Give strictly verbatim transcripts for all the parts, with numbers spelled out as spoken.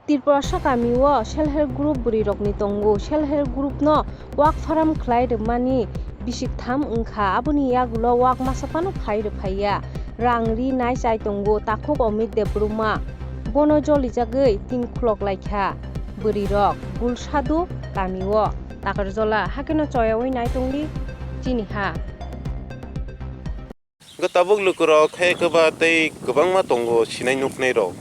Tiprasa kamio self help group bwrwirokni tongo. Self help group no wak pharam khlai rwmani bisik tham wngkha, aboni yagulo wak masa phano phai rwphaiya. Rang ri nai chai tongo takhuk Omit Debbarma. Bono jolijagwi tin khulok laikha bwrwirok Gulsadu kamio. Takarjola hakeno choyaui nai tongdi chini ha. Hwnkhe tabuk lukurok hai kwba tei kwbangma tongo sinai nuknairok.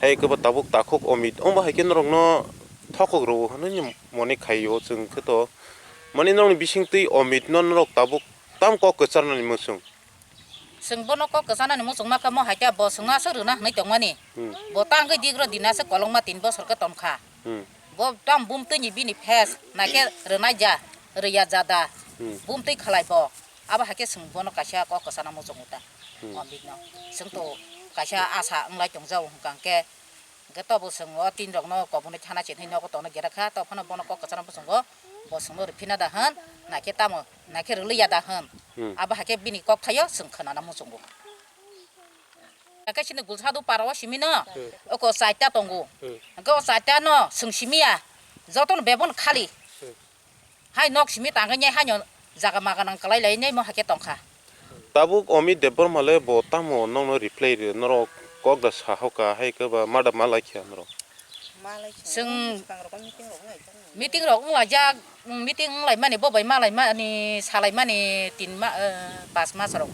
Hai kwba tabuk takhuk Omit, wngbo hai khe norokno thokok rwo hwnwi mone khaio chwng khe to. Mani norokni bisingtwi Omit no norok tabuk tam kok kwcharnani muchung. Chwng bono kok kwcharnani muchungma khe mo hai khe bo chwngno aswk rwna hwnwi tongmani. Hmm. Bo tangwi digro dina aswk kolokma tin bosor khe tongkha. Hmm. Bo tam bumtwi ni bini face naikhe rwnai ja, rwya jada. Hmm. Bumtwi khalai bo. Abo hai khe chwng bono kaisa kok kwchana muchungo ta. Hmm. Omit no. Chwng to kaisa asa wnglai tongjago hwnkha hwnkhe, hwnkhe tobo chwng o tin rok no kobonwi thana chinwi nogo tongna gera kha, to phano bono kok kwchana muchungo, bo chwngno rwphina da hwn, naikhe tamo, naikhe rwliya da hwn. Hmm. Abo hai khe bini kok thaio chwng khwnana muchungo. Hwnkhe chini Gulsadu para o simi no, hmm, oko chaita tongo. Hmm. Hwnkhe o chaita no chwng simi ya, jotono bebon khali. Hmm. Hai nok simi tangwi nai haino jaga maga nang kwlai lai nai mo hai khe tongkha. Tabuk Omit Debbarma le bo tamo nokno reply rw, norok kok da sahoka, hai khe ba ma da ma lai kha norok. Chwng meeting rok wng laijak, meeting wng lai mani bo bai ma lai mani, sa lai mani tin ma, eh, pas mas rok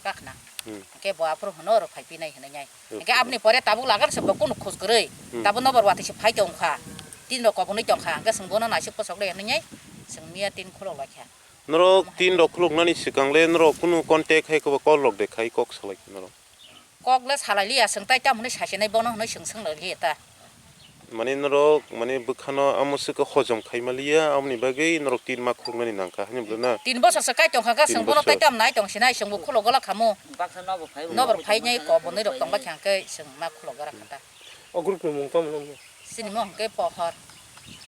kakhna. Hmm. Hwnkhe bo aphuru hwno oro phai phinai hwnwi nai. Hwnkhe aboni pore tabuk lagan se bo kunu khoj kwrwi. Hmm. Tabuk nobor watwi se phai tong kha. Tin rok kobonwi tong kha. Hwnkhe chwng bono naisik posok le hwnwi nai. Chwng miya tin khulok lai kha. Norok tin rok khuluknani swkang le norok kunu contact hai khe bo call rok de khai kok salai kha norok. Kok le salai liya, chwng tai tamo hwnwi sasinai bono hwnwi chwng swng lai liya ta. Mane norok, mane bwkhano amo swkhe hojom khai maliya, amoni bagwi norok tin ma khuluknani nangkha, hwnwi bwlwna? Tin bosor se kai tongkha khe, chwng bono tai tam nai tong sinai, chwngbo khulo gola khamu. Baksa nobo phai. Nobor phai nai kobonwi rok tongba khe hwnkhe chwng ma khulo gora kha ta. O group ni mung tamo nokni? Chini mung hwnkhe Pohor.